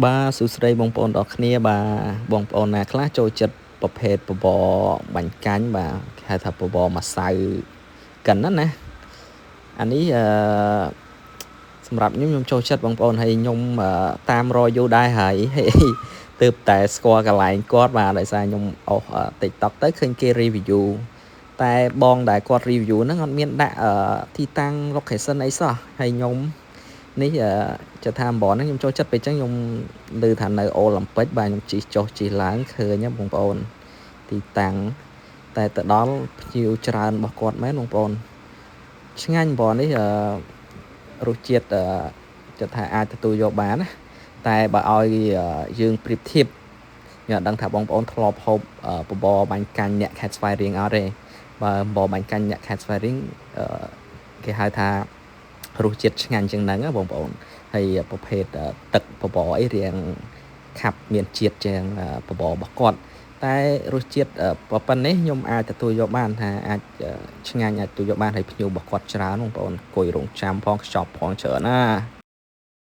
បាទសួស្តីបងប្អូនទាំងអស់គ្នាបាទបងប្អូនណាខ្លះចូលចិត្តប្រភេទបបរបាញ់កាញ់បាទគេហៅថាបបរម្សៅកិនណាណាអានេះអឺសម្រាប់ខ្ញុំខ្ញុំចូលចិត្តបងប្អូនហើយខ្ញុំតាមរយយូរដែរហើយទើបតែស្គាល់កន្លែងគាត់បាទដោយសារខ្ញុំអស់ TikTok ទៅឃើញគេ review តែបងដែលគាត់ review ហ្នឹងអត់មានដាក់ទីតាំង location អីសោះហើយខ្ញុំនេះจะថាអំបរហ្នឹងខ្ញុំចូលចិត្តពេកចឹងខ្ញុំឮថានៅអូឡ িম্প ិកបាទខ្ញុំជិះចុះជិះឡើងឃើញបងប្អូនទីតាំងតែទៅដល់ភ្ញៀវច្រើនរបស់គាត់មែនបងប្អូនឆ្ងាញ់អំបរនេះរសជាតិจะថាអាចទទួលយកបានណាតែបើឲ្យយើងប្រៀបធៀបខ្ញុំអត់ដឹងថាបងប្អូនធ្លាប់ហូបបបរបាញ់កាញ់អ្នកខេត្តស្វាយរៀងអត់ទេបើបបរបាញ់កាញ់អ្នកខេត្តស្វាយរៀងគេហៅថារសជាតិឆ្ងាញ់ជាងហ្នឹងណាបងប្អូនហើយប្រភេទទឹកបបរអីរៀងខាប់មានជាតិជាងបបររបស់គាត់តែរសជាតិប៉ុណ្ណេះខ្ញុំអាចទទួលយកបានថាអាចឆ្ងាញ់អាចទទួលយកបានហើយភ្ញៀវរបស់គាត់ច្រើនបងប្អូនអង្គុយរងចាំផងខ្ចប់ផងច្រើនណា។